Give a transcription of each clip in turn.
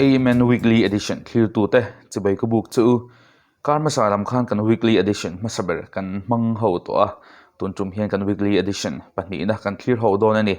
Amen Weekly Edition thlirtute chibai ka buk che u. Kar hmasa lam khan kan Weekly Edition hmasa ber kan hmang ho tawh a, tun tum hian kan Weekly Edition pahnihna kan thlir ho dawn a ni.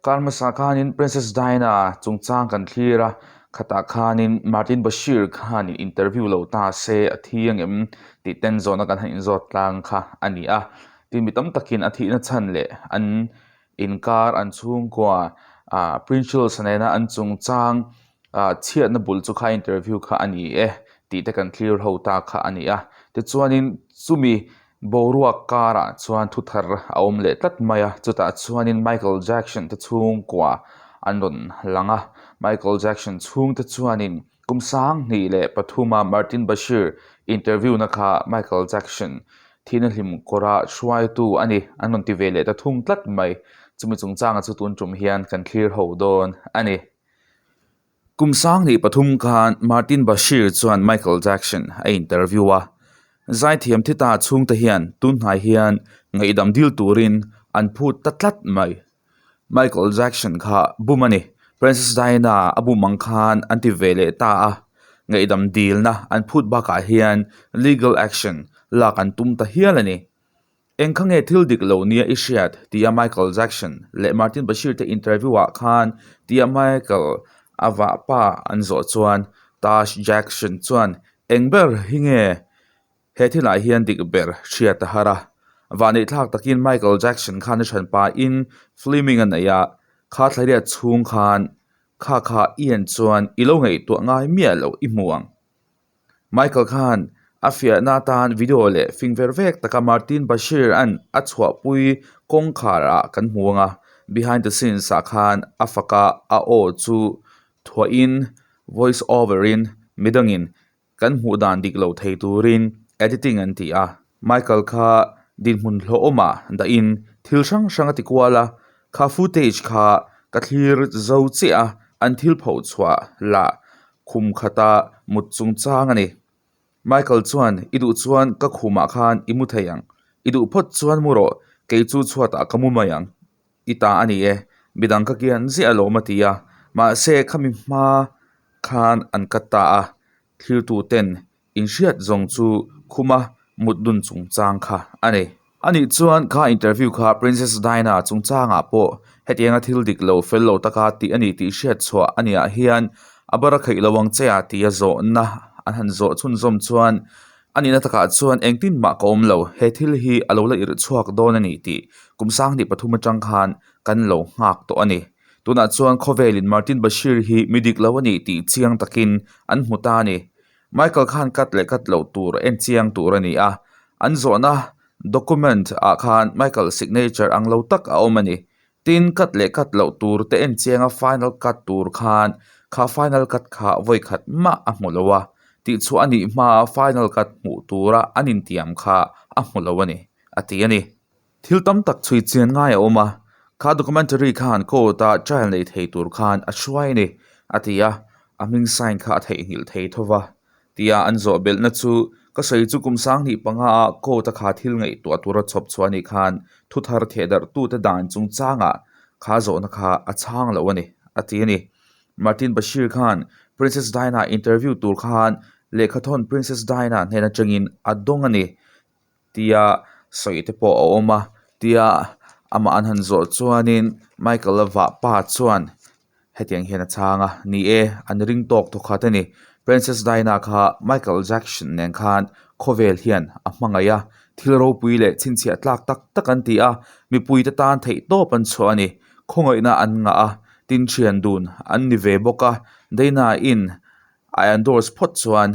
Kar hmasa khanin Princess Diana chungchang kan thlir a, khatah khanin Martin Bashir khanin interview lo ta se a thi angem tih ten zawhna kan han inzawt tlang kha a ni a. Tin mi tam takin a thihna chhan leh an inkar an chhungkua ah Prince Charles nena an chungchang ah chhiatna bul chu kha interview kha a ni e tih te kan thlir ho ta kha a ni a. Tichuanin chumi boruak karah chuan thu thar a awm leh tlat mai a, chutah chuanin Michael Jackson te chhungkua an rawn lang a, Michael Jackson chhungte chuanin kum 2003 a Martin Bashir interview na kha Michael Jackson Thihna hlim kawra hruaitu a ni, an rawn ti ve leh ta thung tlat mai. Chumi chungchanga chu tun tum hian kan thlir ho dawn a ni. Kum 2003 khan Martin Bashir chuan Michael Jackson a interview a. Zaithiam thi ta chhungte hian tun hnai hian ngaihdam dil turin an phut ta tlat mai. Michael Jackson kha bum a ni. Princess Diana a bum ang khan an ti ve leh ta a, ngaihdam dilna an phut bakah hian legal action lak an tum ta hial a ni. Eng kha nge thil dik lo nia i hriat? tia Michael Jackson leh Martin Bashir te interview ah khan tia Michael a vahpa an zawh chuan Taj Jackson chuan eng ber hi nge He thilah hian dik ber hriat a har a, vahneih thlak takin Michael Jackson khan a hran pahin filming a nei a, kha thlariat chhung khan kha kha i en chuan i lo ngaihtuah ngai miah loh i hmu ang. Michael khan a fiahna atan video leh fing ver vek taka Martin Bashir an a chhuahpui kawngkhar ah kan hmu ang a, behind the scenes ah khan a faka a aw chu thuahin voice over in midangin Kan hmuh dan dik lo thei turin editing an ti a, Michael kha dinhmun hlawhawmah dahin thil hrang hrang a ti kual a, kha footage kha ka thlir zo chiah a, an thil phoh chhuah lah khum khata mut chungchang a ni. Michael chuan, I duh chuan ka khumah khan i mu thei ang, i duh phawt chuan mu rawh, kei chu chhuatah ka mu mai ang. I ta a ni e, midang ka kian ziah alawm a ti a, mahse khami hma khan an cut ta a, thlirtu ten inhriat zawng chu khuma mut dun chungchang kha a ni. Anih chuan kha interview kha Princess Diana chungchangah pawh hetianga thil dik lo fel lo taka tih a ni tih hriat chhuah a niah hian a bar a kheih lo ang che a tia zawhna an han zawh chhunzawm chuan A nihna takah chuan engtin mah ka awm lo, he thil hi a lo la irh chhuak dawn a ni tih kum 23 atang khan kan lo nghak tawh a ni. Tunah chuan khawvelin Martin Bashir hi mi dik lo a ni tih chiang takin an hmu ta a ni. Michael khan cut leh cut loh tur en chiang tur a ni a, an zawhna document ah khan Michael signature ang lo tak a awm a ni. Tin, cut leh cut loh tur te en chianga final cut tur khan kha final cut kha vawi khat mah a hmu lo a, tihchhuah a nih hmaa final cut hmuh tura an intiam kha a hmu lo a ni, a ti a ni. Thil tam tak chhui chian ngai a awm a, kha documentary khan court-a trial nei thei tur khan a hruai a ni, a ti a, a hming sign kha a theihnghilh thei tho va. Tia an zawh belhna chu ka sawi chu kum 25 ah court a kha thil ngaihtuah tura chhawp chhuah anih khan thu thar theh darh tute dan chungchangah kha zawhna kha a chhang lo a ni, a ti a ni. Martin Bashir khan Princess Diana interview tur khan lehkhathawn Princess Diana hnen atangin a dawng a ni tia sawi te pawh a awm a, tia amah an han zawh chuanin Michael-a vahpa chuan hetiang hian a chhang a, ni e, an ring tawk thawkhat a ni. Princess Diana kha Michael Jackson nen khan khawvel hian a hmangaih a, thil ropui leh chhinchhiah tlak tak tak an ti a, mipuite tan theihtawp an chhuah a ni. Khawngaihna an ngah a, tin thian dun an ni ve bawk a, Diana-in a endorse phawt chuan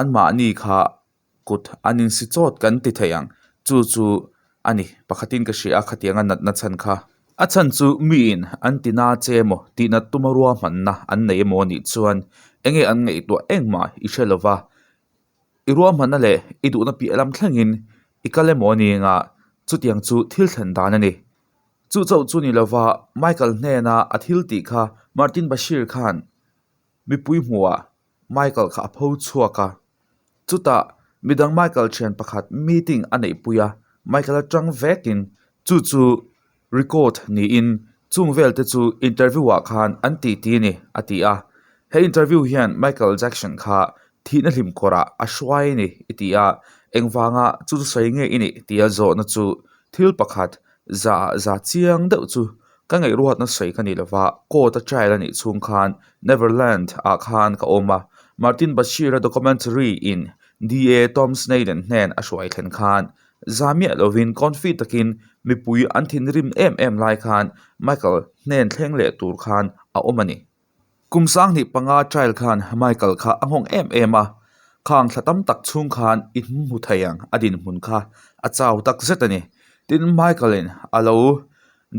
anmahni kha Kut an insi chawt kan ti thei ang, chu chu a ni, pakhatin ka hria a khatianga natna chhan kha. A chhan chu miin an ti na che emaw tihnat tuma ruahmanna an nei emaw anih chuan enge an ngaihtuah engmah i hre lova, i ruahmanna leh i duhna piah lam thlengin i kal emaw a ni anga chutiang chu thil thlen dan a ni. Chu chauh chu ni lova Michael hnena a thil tih kha Martin Bashir khan mipui hmuhah Michael kha a pho chhuak a, chutah midang Michael thian pakhat meeting a neihpui a, Michael atang vekin chu chu record niin chung vel te chu interview ah khan an titi a ni a ti a. He interview hian Michael Jackson kha thihna hlim kawrah a hruai a ni i ti a, engvanga chu chu sawi nge i nih tia zawhna chu thil pakhat za za chiang deuh chu ka ngaihruatna sawi ka ni lova, court a trial a nih chhung khan Neverland ah khan ka awm a, Martin Bashir-a documentary in DA Tom Sneddon hnen a hruai thlen khan za miah lovin confi takin mipui an thinrim em em lai khan Michael hnen thleng leh tur khan a awm a ni. Kum 2005 trial khan Michael kha a nghawng em em a, khang thla tam tak chhung khan i hmu thei ang a dinhmun kha a chau tak zet a ni. Tin, Michael-in a lo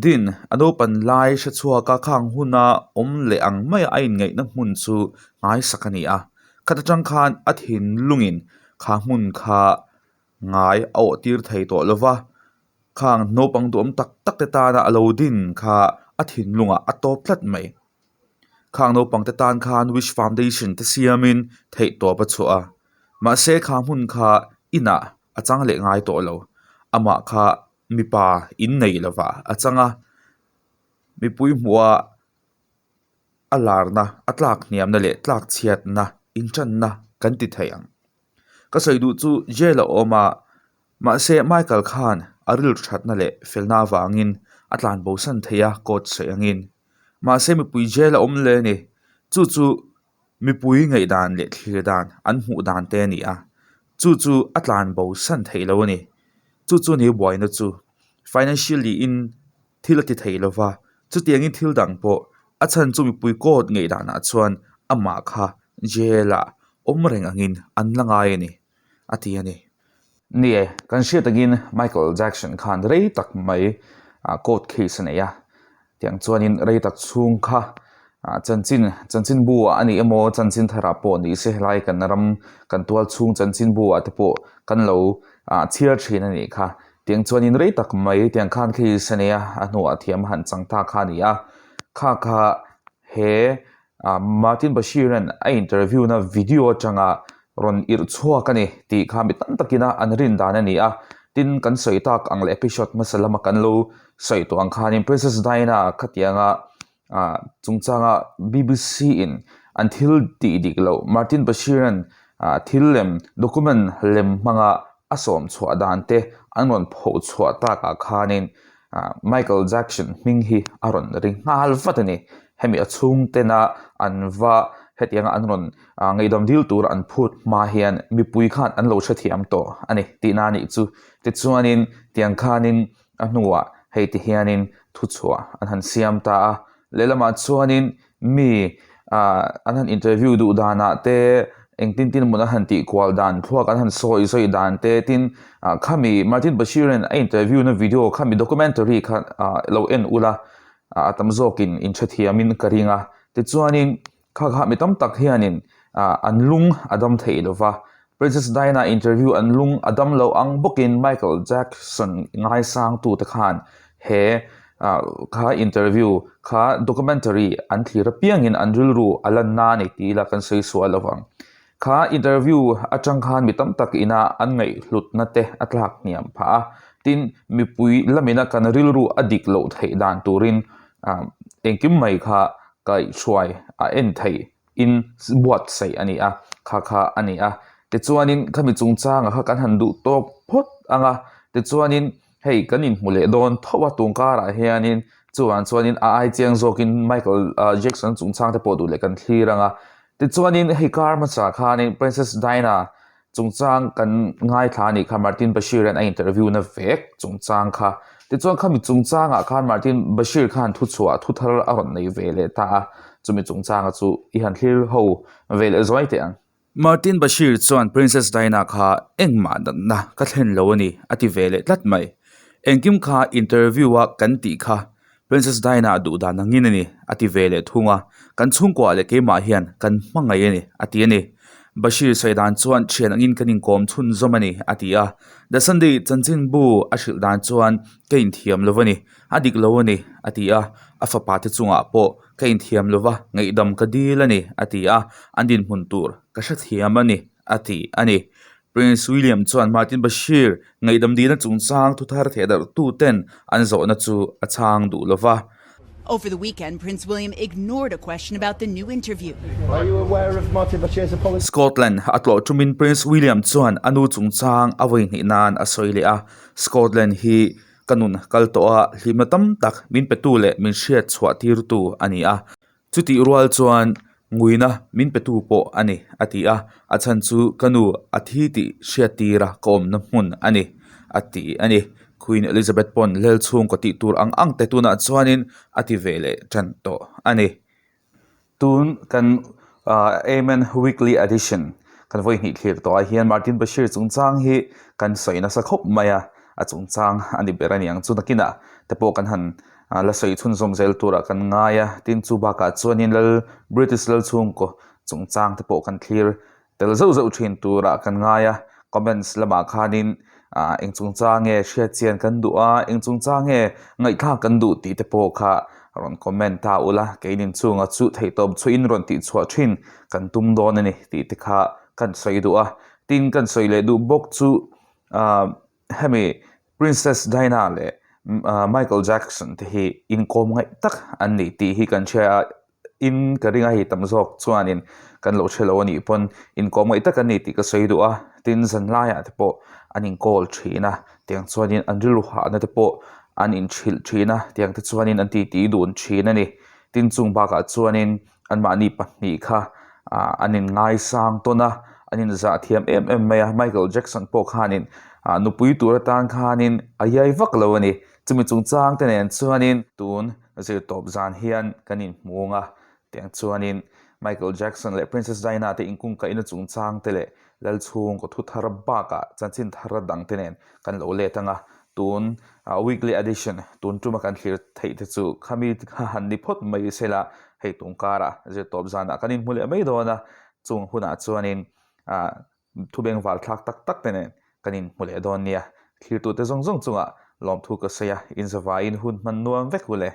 din a naupan lai hre chhuak a khang huna awm leh ang maia a inngaihna hmun chu nghaisak a ni a, khat atang khan a thinlungin kha hmun kha ngai a awh tir thei tawh lo va, khang naupang duhawm tak tak te tana a lo din kha a thinlungah a tawp tlat mai. Khang naupang te tan khan Wish Foundation te siamin theih tawp a chhuah a, mahse kha hmun kha inah a chang leh ngai tawh lo, amah kha mipa in nei lova a chang a, mipui hmuha a larna a tlak hniamna leh tlak chhiatna inṭanna kan ti thei ang. Ka sawi duh chu jail a awm a, mahse Michael khan a rilru thatna leh felna avangin a tlan bosan thei a court sawi angin. Mahse mipui jail a awm le a ni. Chu chu mipui ngaihdan leh thlir dan an hmuh dan te a ni a, chu chu a tlan bosan theih lo a ni. Chu chu ni buaina chu financially in thil a ti thei lo va, chutiangin thil dang pawh a chhan chu mipui court ngaihdanah chuan amah kha jail ah awm reng angin an la ngai a ni, a ti a ni. Ni e, kan hriat angin Michael Jackson khan rei tak mai court case a nei a, tiang chuanin rei tak chhung kha chanchin chanchin bu ah a ni emaw chanchin tharah pawh ni se helai kan ram kan tual chhung chanchin bu ah te pawh kan lo chhiar thin a nih kha. Tiang chuanin rei tak mai tiang khan case a nei a, a hnuah thiam a han chang ta kha a ni a. Kha kha he Martin Bashir-a'n a interview na video atanga rawn irh chhuak a ni tih kha mi tam takina an rin dan a ni a. Tin, kan sawi tak ang leh episode hmasa lama kan lo sawi tawh ang khanin Princess Diana khatianga chungchanga BBC in an thil tih dik loh Martin Bashir-a'n thil lem document lem hmanga a sawm chhuah dan te an rawn phoh chhuah takah khanin Michael Jackson hming hi a rawn ri nghal vat a ni. Hemi a chhungtena an va hetianga an rawn ngaihdam dil tur an phut hma hian mipui khan an lo hrethiam tawh a ni tihna a nih chu. Tichuanin tiang khanin a hnuah hei ti hianin thuchhuah an han siam ta a. Lehlamah chuanin mi an han interview duh danah te engtin tin emaw an han tih kual dan thluak an han sawi sawi dan te tin khami Martin Bashir-a'n a interview na video khami documentary kha lo en ula a tam zawkin in hrethiamin ka ring a tichuanin kha kha mi tam tak hianin an lung a dam theih lo va Princess Diana interview an lung a dam lo ang bawkin Michael Jackson ngaisangtute khan he kha interview kha documentary an thlir apiangin an rilru a lan na a ni tih ila kan sawi sual lo vang. Kha interview atang khan mi tam tak ina an ngaihhlutna te a tlak hniam phah a, tin mipui lamina kan rilru a dik loh theih dan turin engkim mai kha kaihhruai a en theih in buatsaih a ni a, kha kha a ni a. Tichuanin khami chungchangah kha kan han duh tawk phawt ang a, tichuanin hei kan inhmu leh dawn tho a tun karah hianin chuvang chuanin a ai chiang zawkin Michael Jackson chungchang te pawh duh leh kan thlir ang a. Tichuanin hei kar hmasa khanin Princess Diana Chungchang kan ngaithla a nih kha Martin Bashir-a'n a interview na vek chungchang kha. Tichuan khami chungchangah khan Martin Bashir khan thuchhuah thu thar a rawn nei ve leh ta a, chumi chungchanga chu i han thlir ho ve leh zuai teh ang. Martin Bashir chuan Princess Diana kha engmah natna ka thlen lo a ni a ti ve leh tlat mai. Engkim kha interview a kan tih kha Princess Diana duh dan angin a ni, a ti ve leh thung a, kan chhungkuah leh keimah hian kan hmangaih a ni, a ti a ni. Bashir sawi dan chuan thian angin kan inkawm chhunzawm a ni, a ti a. The Sunday chanchinbu a hrilh dan chuan ka inthiam lo a ni, a dik lo a ni, a ti a, a fapa te chungah pawh ka inthiam lo va, ngaihdam ka dil a ni, a ti a, an dinhmun tur ka hrethiam a ni, a ti a ni. Prince William chuan Martin Bashir ngaihdam dihna chungchang thuthar thehdarh tuten an zawhna chu a chhang duh lo va. Over the weekend, Prince William ignored a question about the new interview. Are you aware of Martin Bashir's apology? Scotland a tlawh tumin Prince William chuan a nu chungchang a vawi hnih nan a sawi leh a, Scotland hi ka nun kal tawh a, hlimna tam tak min petu leh min hriat chhuah tirtu a ni a. Chutih rual chuan nguina min petu pawh a ni, a ti a, a chhan chu ka nu a thi tih hriat tira ka awmna hmun a ni, a ti a ni. Queen Elizabeth pawn lel chhungkaw tih tur ang ang te tunah chuanin a ti ve leh tan tawh a ni. Tun kan Amen Weekly Edition kan vawi hnih thlir tawh ah hian Martin Bashir chungchang hi kan sawi nasa khawp mai a, a chungchang a ni ber a ni ang chu nakinah te pawh kan han la sawi chhunzawm zel turah kan ngai a, tin chu bakah chuanin lal British lal chhungkaw chungchang te pawh kan thlir tel zauh zauh thin turah kan ngai a, comments lamah khanin ah eng chungchang nge hriat chian kan duh a, eng chungchang nge ngaihthlak kan duh tih te pawh kha rawn comment ta ula, keinin chunga chu theihtawp chhuihin rawn tihchhuah thin kan tum dawn a ni tih te kha kan sawi duh a, tin kan sawi leh duh bawk chu ah hemi Princess Diana leh Michael Jackson te hi inkawm ngaih tak an ni tih hi kan hria a, in ka ring a hei tam zawk chuanin kan lo hre lo a nih pawn inkawm ngaih tak an ni tih ka sawi duh a, tin zan laiah te pawh an inkawl thin a, tiang chuanin an rilru hahna te pawh an inhrilh thin a, tiang te chuanin an titi dun thin a ni, tin chung bakah chuanin Anmahni pahnih kha ah an in ngaisang tawn a, an in zah thiam em em mai a, Michael Jackson pawh khanin ah nupui tur atan khanin a iai vak lo a ni. Chumi chungchang te nen chuanin tun zirtawp zan hian kan inhmung a, tiang chuanin Michael Jackson leh Princess Diana te inkungkaihna chungchang te leh Lalchhungkaw thu thar bakah chanchin thar dang te nen kan lo let ang a, tun weekly edition tun tuma kan thlir theih te chu khami kha han ni phawt mai sela hei tun karah zirtawp zanah kan inhmu leh mai dawn a, chung hunah chuanin thu bengvar thlak tak tak te nen kan inhmu leh dawn nia. Thlirtute zawng zawng chungah lawmthu ka sawi a, inzavaiin hun hman nuam vek u le.